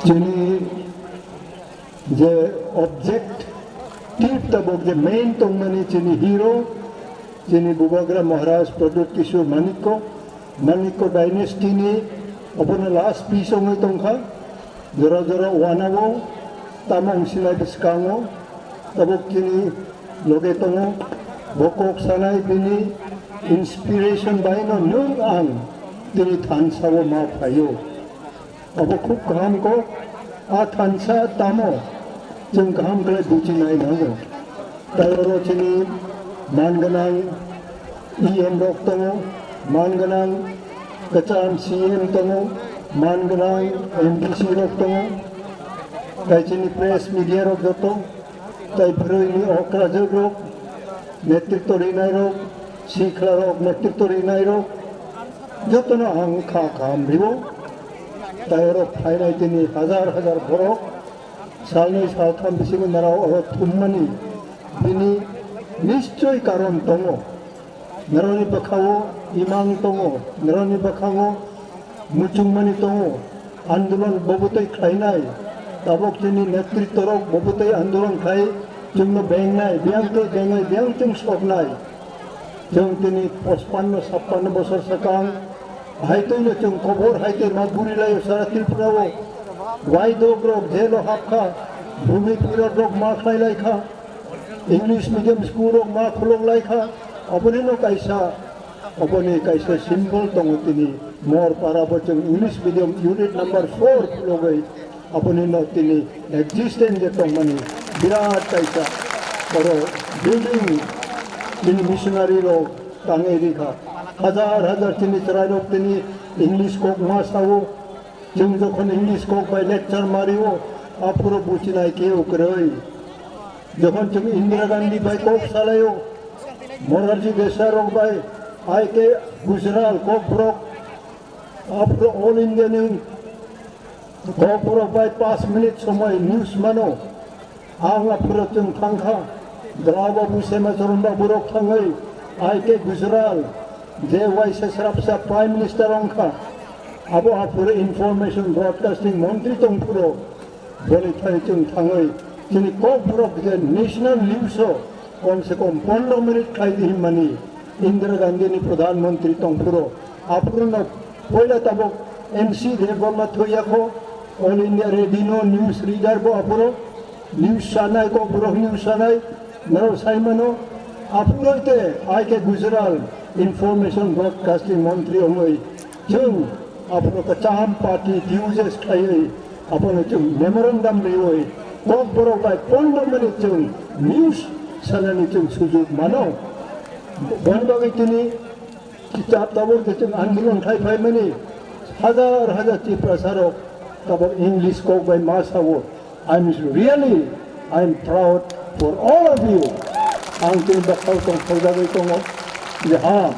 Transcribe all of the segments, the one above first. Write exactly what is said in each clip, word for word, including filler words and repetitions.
Chini je objective tabok je main tongmani chini hero, chini Bubagra Maharaj Pradyut Kishore Manikko, Manikko dynasty ni obono last piece wngwi tongkha, jora jora wanao tamo wngsinai bwskango, tabok chini loge tongo, bo kok sanai bini inspiration bai no nwng ang tini thansa o ma phaio. Abo khub kaham kok, a thansa tamo chwng kaham khlai buchinai nango. Tai oro chini man gwnang E M rok tongo, man gwnang kwcham C M tongo, man gwnang M D C rok tongo, tai chini press media rok joto, tai bwrwini okrajwk rok, netritw rinai rok, sikla rok, netritw rinai rok, jotono ang kha kaham rio. Tai oro phainai tini hajar hajar borok salnwi saltham bisingo narao oro thummani bini nischoi karon tongo. Naroni bwkhao imang tongo, naroni bwkhango muchungmani tongo, andolon bobotwi khlainai, tabok chini netritw rok bobotwi andolon khai chwngno bengnai, biyang twi bengnai, biyang chwng soknai. Chwng tini pochpanno sappanno bosor swkang hai twino chwng kobor hai twi ma buri laio sara Tripura o. Waidok rok jelo hapkha, bhumi pirot rok ma khlai laikha, English medium school rok ma khulok laikha, oboni no kaisa, oboni kaisa symbol tongo tini Morpara bo chwng English medium unit number four khulogwi Aboni no tini existence je tongmani birat kaisa oro building tini missionary rok tangwi rikha. Hajar hajar tini chwrai rok tini English kok ma sao. Chwng jokhon English kok bai lecture mario, aphuru buchinai keu kwrwi. Jokhon chwng Indira Gandhi bai kok salaio, Morarji Desai rok bai, I K Gujral kok borok, aphuru All India ni Kokborok bai paanch minute somoi news mano. Ang aphuru chwng thangkha. Dwla babu Sema Charan babu rok thangwi I K Gujral, J Y Sesrapsa Prime Minister wngkha. Abo aphuru Information Broadcasting Montri tongphuru. Boni thai chwng thangwi chini Kokborok je National News o kom se kom pondro minute khlai di himmani Indira Gandhi ni Pradhan Mantri tongphuru. Aphuru no poila tabok N C Debbarma thoyakho, All India Radio no news reader bo aphuru news sanai, Kokborok news sanai, naro saimano aphuru te I K Gujral Information Broadcasting Mantri ongoi. Chwng aphuru kwcham party dues khlaiwi abono chwng memorandum riwi Kokborok bai pondro minute chwng news sanani chwng sujuk mano. Boni bagwi tini kitab tabuk je chwng andolon khai phaimani hajar hajar Tiprasa rok tabuk English kok bai ma sao. I'm really, I'm proud for all of you. Ang chini bakhao tong kholjagwi tongo je ha,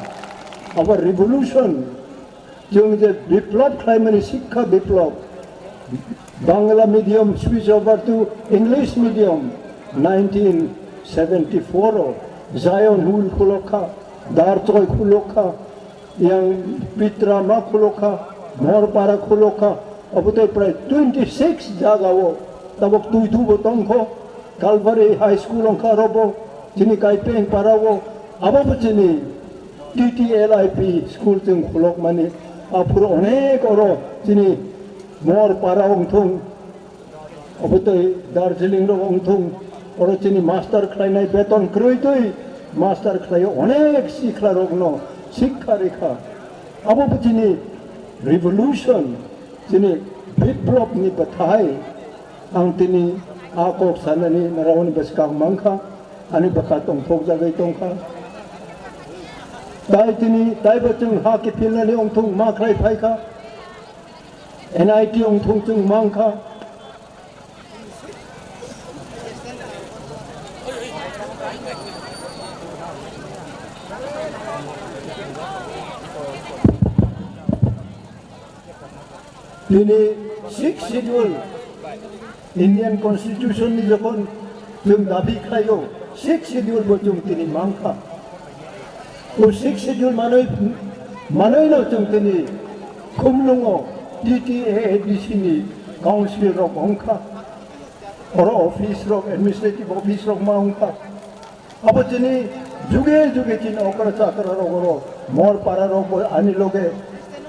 our revolution, chwng je biplop khlaimani, Sikha Biplop, Bangla medium switch over to English medium, nineteen seventy-four o Zion Hill khulokha, Darchoi khulokha, yang Pitra ma khulokha, Morpara khulokha, obotei prai twenty six jaga o tabok twi thubo tongkho, Calvary High School wngkha robo, chini Kaipeng para o, abo bo chini T T L I P school chwng khulokmani, aphuru onek oro chini Morpara wngthung, obotei Darjeeling rok wngthung, oro chini master khlainai beton kwrwi twi master khlaio, onek sikla rokno sikha rikha. Abo bo chini revolution, chini biplop ni bwthai. Ang tini a kok sanani narwkni bwskang mankha, ani bwkha tongthok jagwi tongkha. Tai tini taibo chwng ha kiphilnani wngthung ma khlai phaikha, N I T wngthung chwng mankha. Tini Sixth Schedule, Indian Constitution ni jokhon chwng dabi khlaio, Sixth Schedule bo chwng tini mankha. O Sixth Schedule manwi, manwino chwng tini khumlungo T T A A D C ni Council rok wngkha, oro office rok, administrative office rok ma wngkha. Abo chini juge juge chini okra chakra rok oro mor para rok bo ani loge,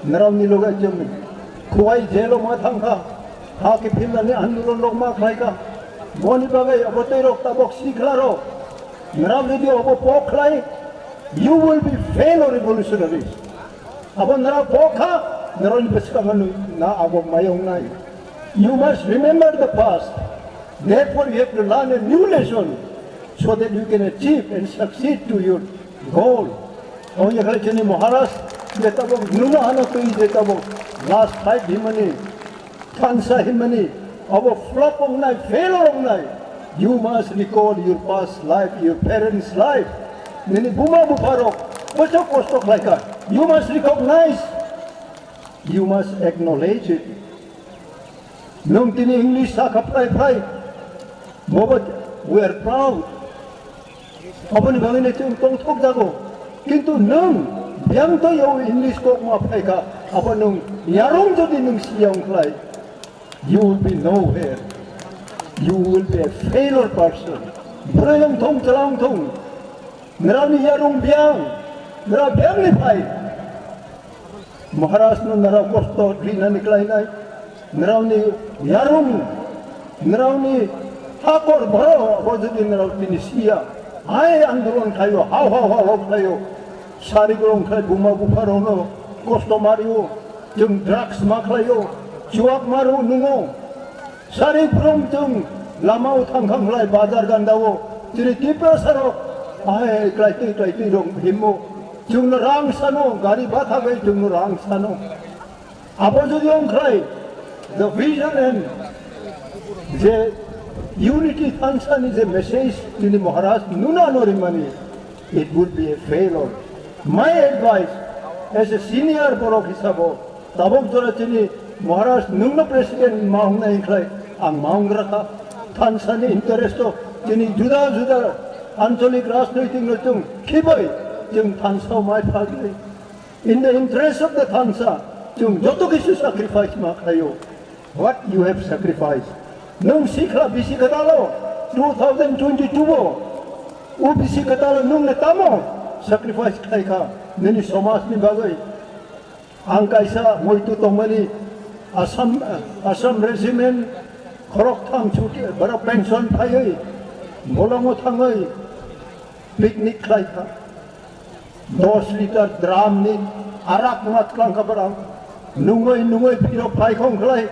nrao ni loge chwng Khowai jail o ma thangkha, ha kiphilnani andolon rok ma khlaikha. Boni bagwi abo tei rok tabok sikhla rok, nrao jodi abo pok khlai, you will be fail o revolutionaries. Abo nrao pok kha, nrao ni bwskango nwi na abo mayong nai. You must remember the past. Therefore, you have to learn a new lesson so that you can achieve and succeed to your goal. Abo ni khlai chini Maharaj je tabok nuno ano twi je tabok last fight himani, thansa himani, abo flop wngnai, fail wngnai. You must recall your past life, your parents' life. Nini buma bupharok boso kosto khlaikha. You must recognize, you must acknowledge it. Nwng tini English sakha phrai phrai, bobo we are proud. Aboni bagwi no chwng tongthok jago. Kintu nwng biyang to yo English kok ma phaikha, abo nwng yarung jodi nwng siyang khlai, you will be nowhere. You will be a failure person. Bwrwi wng thung, chwla wng thung. Nrao ni yarung biyang, nrao biyang ni phai. Maharaj no nrao kosto rinani klainai, nrao ni yarung, nrao ni hakor boro, abo jodi nrao tini siya, hai andolon khlaio, hao hao hao hao khlaio, sari gulong khlai buma bupha rok no kosto mario, chwng drugs ma khlaio, chuak maro nungo, sari phrwng chwng lama o thang thang khlai bazar ganda o, chini Tiprasa rok, hai klai twi klai twi rok himo, chwng no rang sano, gari batha bai chwng no rang sano. Abo jodi wng khlai, the vision and je unity thansa ni je message tini Maharaj nuna no rimani, it would be a failure. My advice as a senior borok hisabo, tabok jora chini Maharaj nungno president ma wngnai khlai ang ma wngrakha. Thansa ni interest o chini juda juda ancholik rajnoitik no chwng khibai chwng thansa o mai phagwi. In the interest of the thansa, chwng joto kisu sacrifice ma khlaio. What you have sacrificed? Nwng sikla bisi kwtalo two thousand twenty-two o, o bisi kwtalo nwng le tamo sacrifice khlaikha nini somaj ni bagwi. Ang kaisa muitu tongmani Assam, Assam regiment khoroktham chuti, borok pension phaiwi, bolongo thangwi picnic khlaikha. Dos liter drum ni arak mat klangkha borok. Nungwi nungwi phirok phaikhong khlai.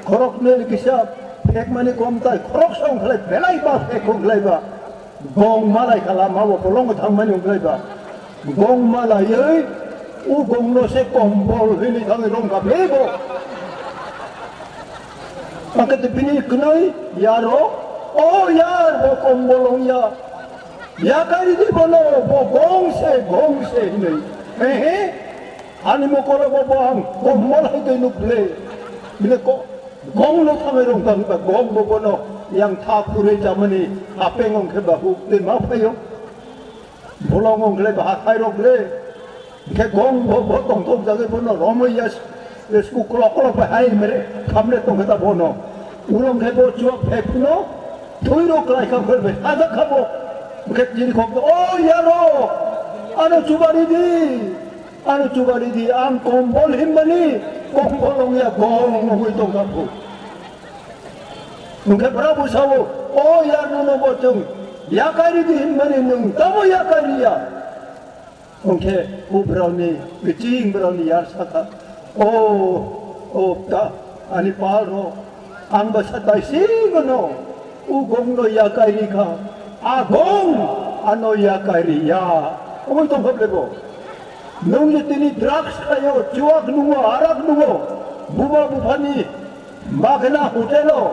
Khorok neli kisa phekmani kom tai khorok song khlai belai ba phekkhong khlai ba. Gong malai khala ma bo bolongo thangmani ong khlai ba. Gong malaiwi u gong no se kombol hini thangwi rong kha phebo. Angkhe bini kwnwi yaro, o yar bo kombol ong ya. Yakaridi bono bo gong se, gong se hinwi. He he. Ani mokolo bo bo ang kombol hai twi nuk ble. Bini ko gong no thangwi rong tang ba gong bo bono yang tha phurwi chamani apeng ong khe ba huk twi ma phaio. Bolong ong khe ba hathai rok le. Khe gong bo bo tong tong jagwi bono romwi ya. Sku klok klok bai hai mere khamle tong khe ta bono. Ulong khe bo chuak phek no thui rok lai kha khol bai hajak kha bo. Khe jini khok o yaro ano chubari di. Ano chubari di ang kombol himmani kombol ong ya gong ongwi tong kha bo. Hwnkhe bwrabo sao, "O yar nono bo chwng yakaridi hinmani nwng tamo yakariya?" Hwnkhe o bwrani biching bwrani yar sakha, "O, o ta, ani pal rok, ang bwsa taisingono o gongno yakarikha, a gong ano yakariya." Omo tongkha ble bo. Nwng je tini drugs khaio, chuak nungo, arak nungo, buma buphani magna hotel o,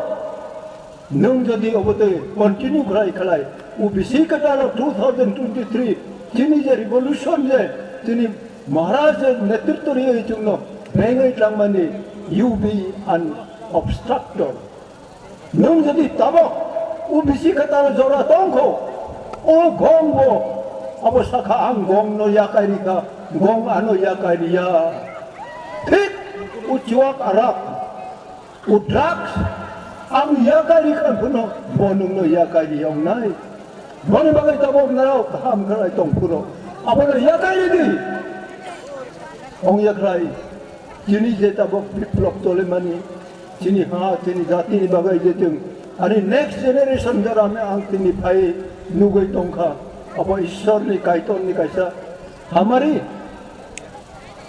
nwng jodi obo tei continue khlai khlai, o bisi kwtal o two thousand twenty-three chini je revolution je chini Maharaj je netritw riwi chwngno bengwi tlangmani, you be an obstructor. Nwng jodi tabok o bisi kwtal jora tongkho, o gong bo abo sakha, "Ang gong no yakai rikha, gong ano yakai riya." Thik o chuak arak O drugs, ang yakarwi kha phano bo nwngno yakarwi wngnai. Boni bagwi tabok norok kaham khlai tong phuru abono yakarwi di. Ong yakhlai, chini je tabok biplop cholimani, chini ha, chini jatini bagwi je chwng ani next generation jora me ang tini phai nugwi tongkha. Abo Ishwarni Kaitorni kaisa hamari.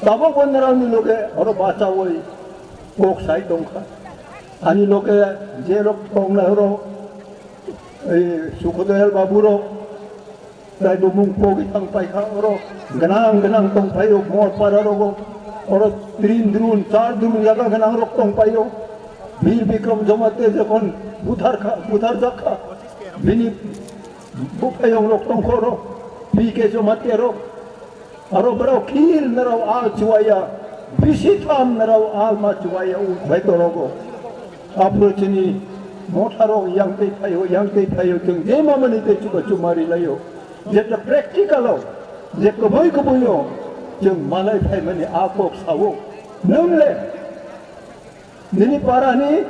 Tabok bo norokni loge oro bachaui kok sai tongkha. Ani loge je rok tongnai oro, ei Sukhodoyal babu rok, tai bo mung pogwi thang paikha oro, gwnang gwnang tong paio, mor para rogo, oro trin drun, char drun jaga gwnang rok tong paio. Bir Bikram Jamatia jokhon buthar kha, buthar jak kha, bini buphayong rok tongkha oro, P K Jamatia rok. Aro borok khil norok al chuwaya, bisi tham norok al ma chuwaya, u bhaitorogo. Aphuru chini motharok yang tei phaio, yang tei phaio, chwng je mamani tei chuba chuma rilaio. Jeta practical o, je kubui kubui o, chwng malai phaimani a kok sao. Nwng le Nini parani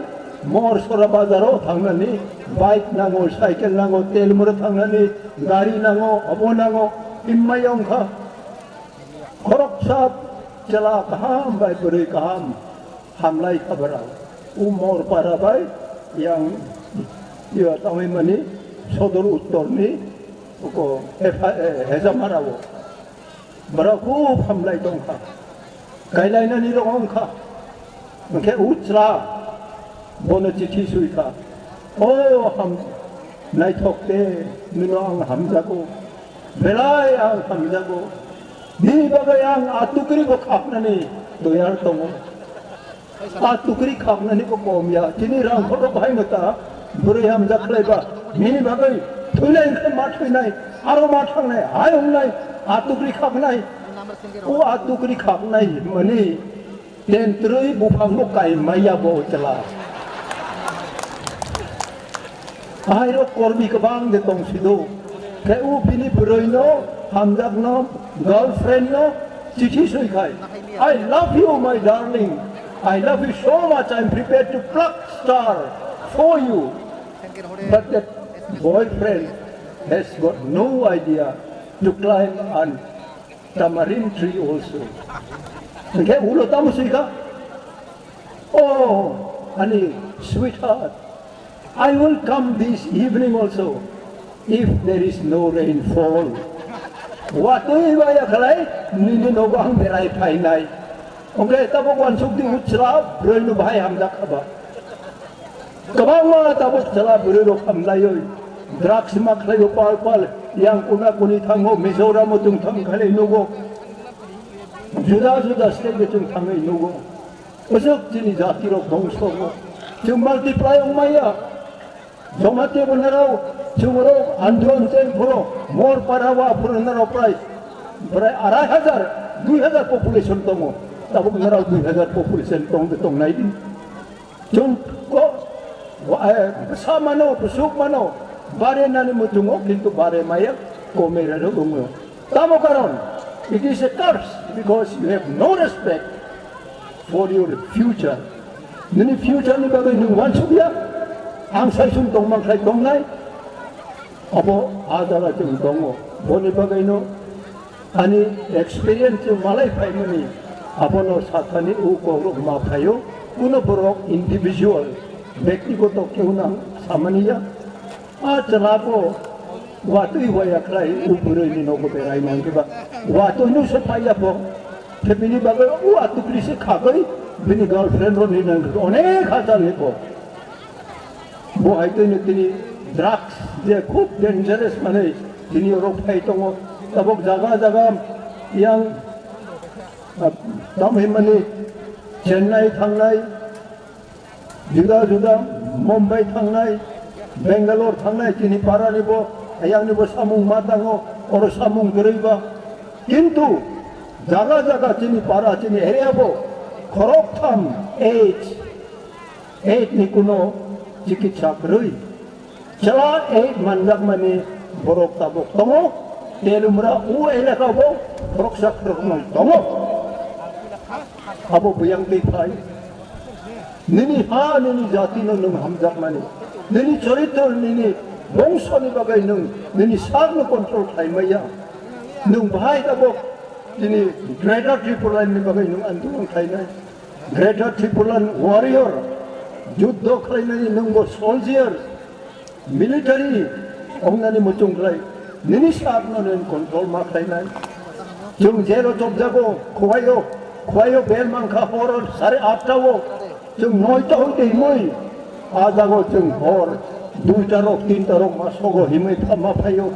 mor sora bazaro thangnani, bike nango, cycle nango, tel mura thangnani, gari nango, obo nango, himmai wngkha. Khoroksa chwla kaham bai bwrwi kaham hamlai kha borok. U mor para bai yang, iya tangwi mani sodor uttorni uko hefa-, eh, hejamarao. Borok khub hamlai tongkha. Kailainani rok wngkha. Hwnkhe u chwla bono chithi swi kha, "O ham naithok te, nino ang hamjago. Belai ang hamjago. Nini bagwi ang a tukri bo khapnani toyar tongo." A tukri khapnani bo kom ya. Chini rang photo bahai no ta bwrwi hamjak khlai ba. Nini bagwi thwinai hwnkhe ma thwinai, aro ma thangnai, hai wngnai, a tukri khapnai. O a tukri khapnai hinmani tentrwi buphang bo kai maya bo chwla. Ahairok kormi kwbang de tong sido. Khe u bini bwrwi no, hamjak no, girlfriend no chithi swi khai, "I love you, my darling. I love you so much. I'm prepared to pluck star for you." But that boyfriend has got no idea to climb an tamarind tree also. Hwnkhe ulo tamo swi kha? "Oh, ani sweetheart, I will come this evening also if there is no rainfall." Watwi baya khlai nini nogo ang berai phainai. Hwnkhe tabok uansuk di u chwla bwrwi no bahai hamjak kha ba. Kwbangma tabuk chwla bwrwi rok hamlaiwi drugs ma khlaio pal pal, yang kuna kuni thango, Mizoram o chwng thang khalai nugo, juda juda state o chwng thangwi nugo. Bwswk chini jati rok dhongso o. Chwng multiply wng maya. Joma tebo narao chwng rok andron chen phuro mor para wa phuro narao prai, prai arai hajar, dui hajar population tongo. Tabuk narao dui hajar population tong de tong nai di. Chwng ko, wa-, eh, bwsa mano, bwswk mano, bare nani muchungo, kintu bare maya, kome rero bungo. Tamo karon, it is a curse because you have no respect for your future. Nini future ni bagwi nwng wansukya, ang saisung tongmang khai tongnai, abo a jaga chwng tongo. Boni bagwino Ani experience malai phaimani abono sathani u kokrok ma phaio, kuno borok individual, bektigoto keu nang samani ya. A chwla bo watwi waya khlai u bwrwi ni nogo berai mangkhe ba watwi no se phaiya bo. Khe bini bagwi u atukri se khagwi bini girlfriend roni nang onek hachal ni bo. Bo hai twi no tini drugs je khub dangerous manwi tini oro phai tongo. Tabok jaga jaga yang, ah, tamo hinmani Chennai thangnai, juda juda Mumbai thangnai, Bangalore thangnai, tini parani bo, ayangni bo samung ma tango, oro samung kwrwi ba. Kintu jaga jaga tini para, tini area bo khoroktham AIDS, AIDS ni kuno chikitsa kwrwi. Chwla AIDS manjakmani borok tabuk tongo. Telumra o elaka bo khoroksa khoroknwi tongo. Abo buyang twi phai. Nini ha, nini jati no nwng hamjakmani. Nini choritro, nini bongso ni bagwi nwng nini sak no control khlai maya. Nwng bahai tabok tini Greater Tipraland ni bagwi nwng andolon khlainai. Greater Tipraland warrior, juddho khlainai nwng bo soldier. Military wngnani muchung khlai, nini sakno nini control ma khlainai. Chwng jelo chopjago, khwaio, khwaio bel mankha horo sare atta o. Chwng noita hoi tei moi, a jago chwng hor duita rok, tinta rok ma sogo himwi pha-, ma phaio.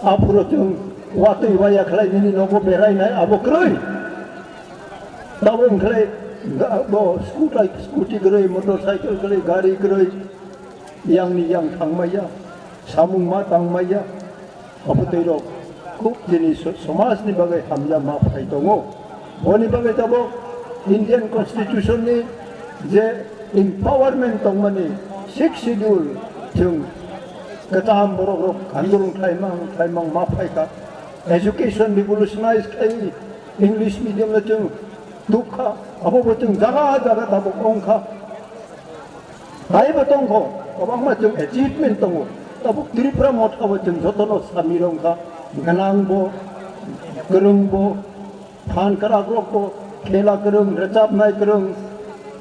Aphuru chwng watwi waya khlai nini nogo berainai abo kwrwi. Tabuk khlai ga-, bo scooty, scooty kwrwi, motorcycle kwrwi, gari kwrwi. Yang ni yang thang maya, samung ma tang maya, abo tei rok kuk jini so-, somaj ni bagwi hamya ma phai tongo. Boni bagwi tabok Indian Constitution ni je empowerment tongmani Sixth Schedule chwng kwcham borok rok andolon khlaimang, khlaimang ma phai kha. Education revolutionize khai English medium no chwng tuk kha, abo bo chwng jaga jaga tabok ong kha. Taibo tongkho, kwbangma chwng achievement tongo. Tabuk Tripura motha bo chwng jotono sami rwngkha, gwnangbo, kwrwngbo, phan kwrakrokbo, khela kwrwng, rwchapnai kwrwng,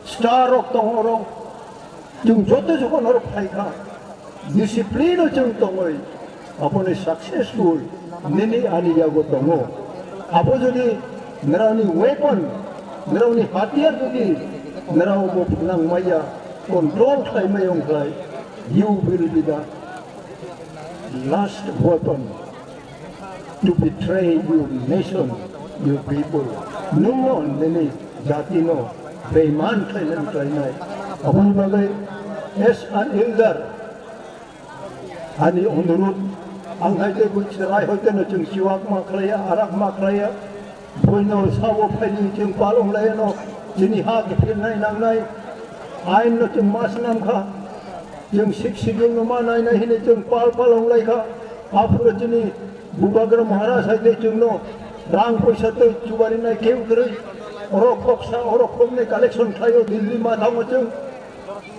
star rok tongo oro. Chwng joto jokhon oro phaikha, discipline o chwng tongwi, aboni successful nini ani yago tongo. Abo jodi nrani weapon, nrani hatiyar jodi nrao bo phwnang maya, control khlai maya wngkhlai, you will be the last weapon to betray your nation, your people. Nwngno nini jatino beiman khlainani khlainai. Aboni bagwi as an elder, ani onurudh, ang hai tei bui chwrai hoiteno chwng chiwak ma khlaiya, arak ma khlaiya, buino sabo phaidi chwng palong laiano, chini ha kiphilnai nangnai, ainno chwng ma swnam kha, chwng Sixth Schedule no ma nainai hinwi chwng pal palong lai kha, aphuru chini Bubagra Maharaj hai tei chwngno rang poisa tei chubarinai keu kwrwi, oro khoksa, oro khoknwi collection khlaio, Delhi ma thango chwng.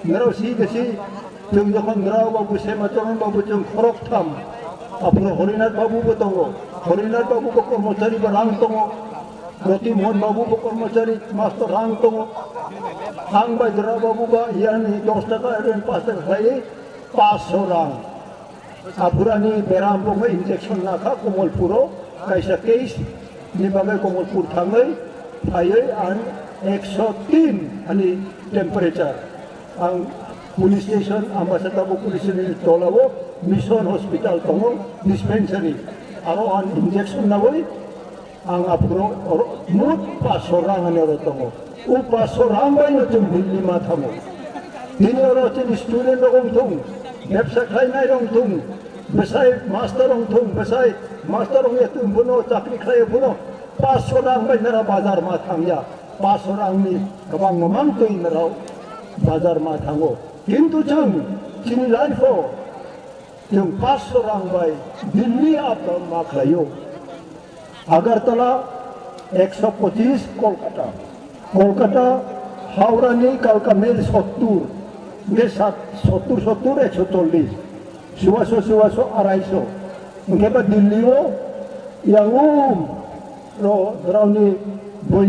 Nrao si de si, chwng jokhon nrao babu Sema Charan babu chwng khorok tham, aphuru Horinath babu bo tongo, Horinath babu bo kormochari bo rang tongo, Roti Mohan babu bo kormochari master rang tongo, ang bai nrao babu ba yani dos taka eren pas taka khlaiwi paanch sho rang. Aphurani beram bo wngkha injection nakha Komolpuro, kaisa case ni bagwi Komolpur thangwi phaiwi ang ekso tin ani temperature. Ang police station, Ambasa Tabuk police station ni tolao mission hospital tongo, dispensary. Aro ang injection nawi Ang aphuru oro mut paanch sho rang ani oro tongo. O paanch sho rang bai no chwng Delhi ma thango. Tini oro chini student rok wng thung, bebsa khlainai rok wng thung, bwsai master wng thung, bwsai master wng ya twi bono chakri khlai bono paanch sho rang bai nara bazar ma thang ya. Paanch sho rang ni kwbang mamang twi nara bazar ma thango. Kintu chwng chini life o Chwng paanch sho rang bai Delhi up down ma khlaio. Agartala ekso pochis, Kolkata. Kolkata, Howrah ni Kalka Mail sottur. Hingke sat, sottur, sottur, ekso chollis. Suwaso, suwaso, araiso. Hingke ba Delhi o yang um ro, raoni boi